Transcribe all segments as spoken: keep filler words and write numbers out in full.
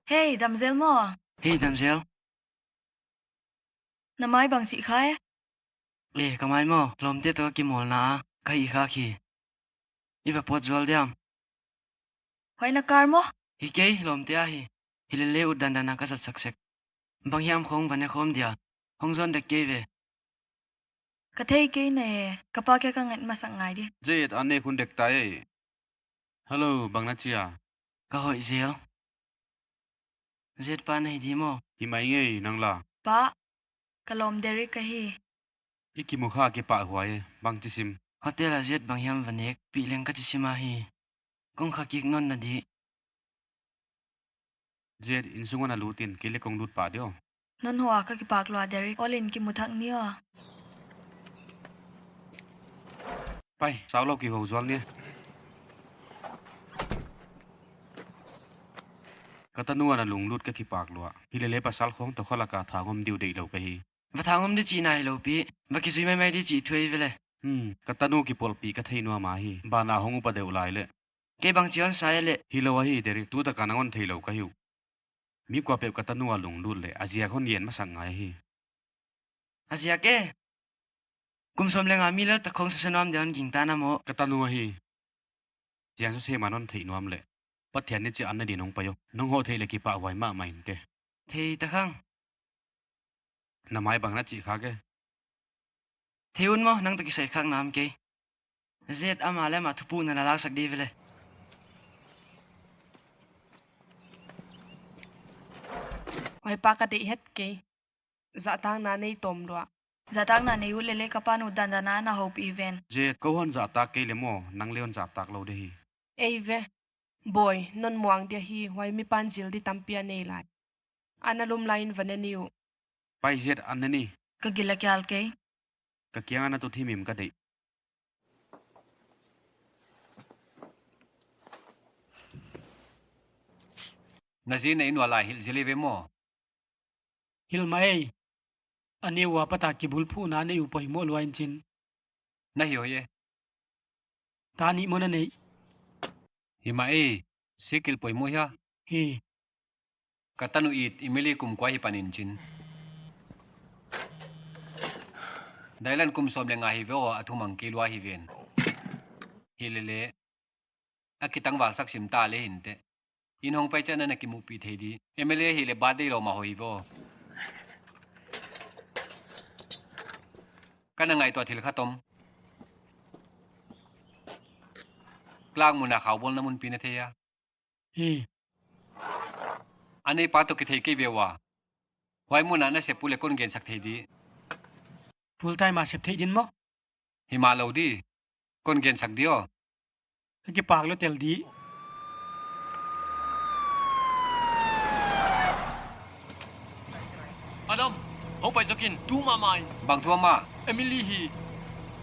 Hei, damzel maw? Hei, damzel. Na mai bang chih kha e? Eh, ka mai maw, lawmte toh ka kimawlna a ka hih khak hi. I va pawt zual diam? Huai na kar maw? Hi kei, lawmte a hi. Hilele ut dandan a ka zat sak sek. Bang hiam khawng va ne khawm dia. Hong zon dek kei ve. Ka thei kei ne, ka pa kia ka nget masak ngai di. Jade, an ne khun dek ta e. Hello, bang na chi a? Ka hoih zel. Jade pa na hi di maw? Hi mai ngei, nang la? Pa, ka lawm Derek ka hi. I kimu kha kipahhuai e, bang chi sim? Hotel a Jade bang hiam va nek, pih leng ka chi sim a hi. Kong kha kik nawn na di. Jade, innsung a na lut in, kei le kong lut pah di aw. Non hoh a ka kipak lua Derek, ol in kimu thak ni aw. Pai, sau lou kihou zual ni. Ka tanu a na lunglut ka kipak lua. Hilele pasal khawng toh kha lak a thangawm di uh deih lou ka hi. Va thangawm di chihna hilou pi. Va kizui maimai di chih thu ahi ve le. Hmm, ka tanu kipawlpih ka thei nuam a hi. Banah hong upa deuh lai le. Kei bang chi hon sa e le. Hilou ahi Derek, tutak a nang hon theilou ka hi uh. Mi kuapeuh ka tanu a lunglut le, a ziak hon gen masak ngai hi. A ziak e? Kum sawm leh nga mi lel tak khawng suse nuam dia hon gingta na maw? Ka tanu ahi. Ziang suse man hon theih nuam le. Pathian ni chiah an ne din hong pai aw. Nong hoh theih le kipahhuai mahmah in te. Thei ta khang. Na mai bang na chih khak e? Thei un maw, nang toh kisai khak nam kei. Jade, amah leh amah thupuakna na laksak di ve le. Huai pa ka deih het kei. Zahtakna nei tawm lua. Zahtakna nei ut lele ka pa'n ut dandan a na houpih ven. Jade, kou hon zahtak kei le maw, nang le hon zahtak lou di hi. Ei ve. Bawi, non muang dia hi, huai mi pan zil di tampi a nei lai. Ana lum lai in va ne ni uh. Pai Jade, an ne ni. Ka gil a kial kei. Ka kiang a na tut himhim ka deih. Na zi na inn ua lai hilh zel ve maw? Hilh mah ei. A ne ua pat a kibulphuhna nei uh poimoh lua in chin. Na hi hoih e. Ta nih maw na neih? Hi mah ei, sikil poimoh hia? Hi. Ka tanu it, Emily kum kua hi pan in chin. Dylan kum sawm leh nga hi ve aw, a thumang kei lua hi ven. Hilele. A kitangval sak sim ta le hinte. Inn hong pai chiang a na kimuhpih thei di. Emily ahihleh birthday lawm a hoih hi ve aw. Ka na ngaihtuah thil khat om. Clark mun a khaubawlna mun pi na thei a? Hi. A neipa toh kithei kei ve ua. Huai mun a na sep uleh kon gensak thei di. Full time a sep theih din maw? Hi mah lou di. Kon gensak di aw. Ka kipak lua tel di. Adam, hong pai zok in, tu mahmah in. Bang thu a maw? Emily hi.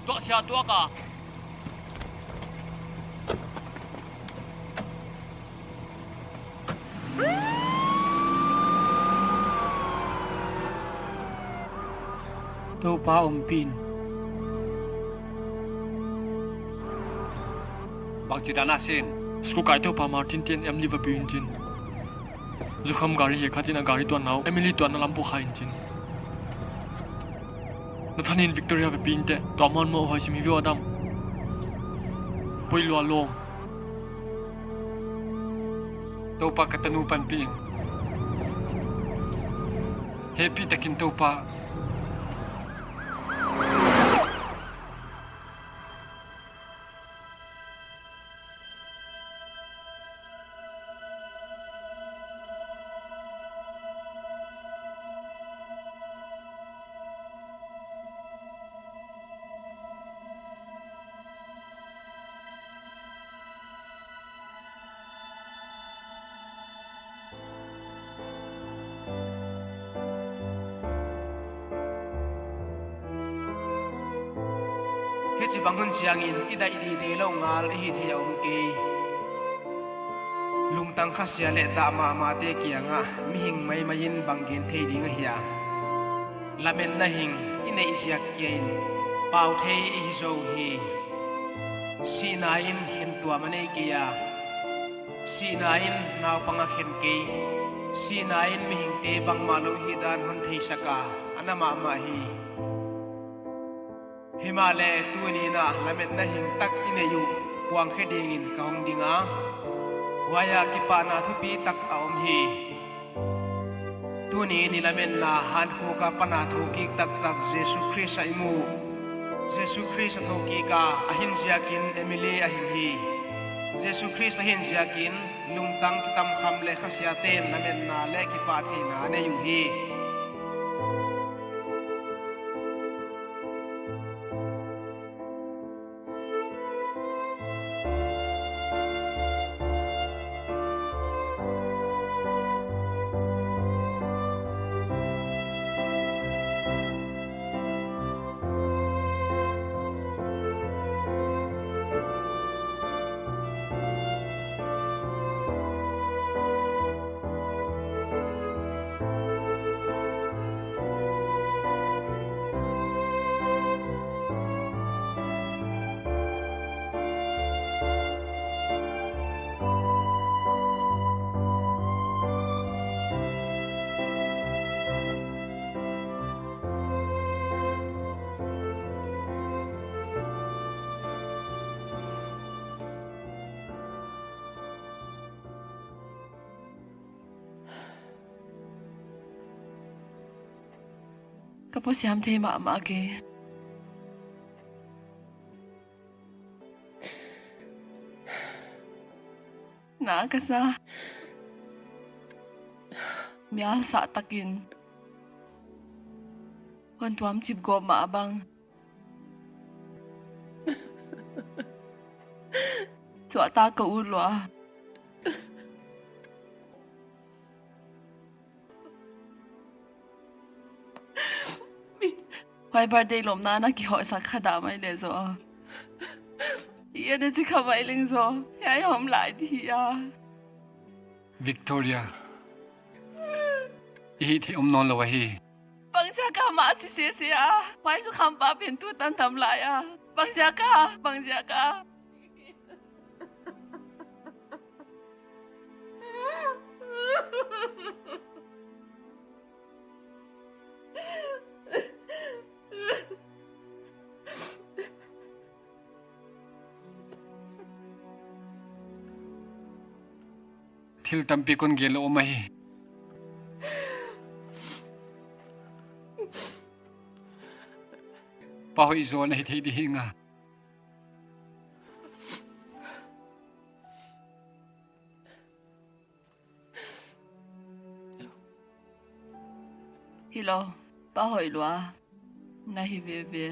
Tuahsia tuak a. Toupa ompih in. Bangchi dan a sin? School kai Toupa Martin te'n Emily va biu in chin. Zukham gari hekhat in a gari tuanna uh Emily tuanna lam pukha in chin. Nathan in Victoria va pi in te, tua man maw hoih sim hi ve aw Adam. Poi lua lawm. Toupa ka tanu panpih in. Hehpihtakin Toupa. Hichibang hun chiangin i daih di deilou ngal i hi thei a om kei. Lungtang khasia leh dah mahmahte kiangah mihing maimai in bang gen thei ding ahia? Lametna hing i neih ziak kia in pau thei i hi zou hi. Sihna in khentuam a nei kei a, sihna in naupang a khen kei. Sihna in mihingte bangmah louh hihdan hon theisak a, a na mahmah hi. Himahleh tuni'n lametna hing tak i neih uh puang khe dingin ka hong ding a, huai ah kipahna thupi tak a om hi. Tuni'n i lametna hankhuk a pan a thou kik taktak Jesu Khrist i mu. Jesu Khrist a thou kik a, a hin ziakin Emily a hing hi. Jesu Khrist a hin ziakin lungtang kitamkham leh khasiate'n lametna leh kipahtheihna a nei uh hi. Ka pu siam thei mahmah kei. Na ka sa. Mial sa takin hon tuamchip gawp mah bang. Suakta ka ut lua. Huai birthday lawmna na kihoihsak kha dah mai leh zaw. Ia ne chi kha mai leng zaw. Ia i om lai di hi a. Victoria. I hihtheih om nawn lou ahi. Bangziak a mah si sese a. Huai zu khampa pen tu tan tam lai a. Bangziak a, bangziak a. Thil tampi kon gen lou om ahi. Pa hoih zaw na hi thei di hi nga. Hi lou, pa hoih lua na hi veve.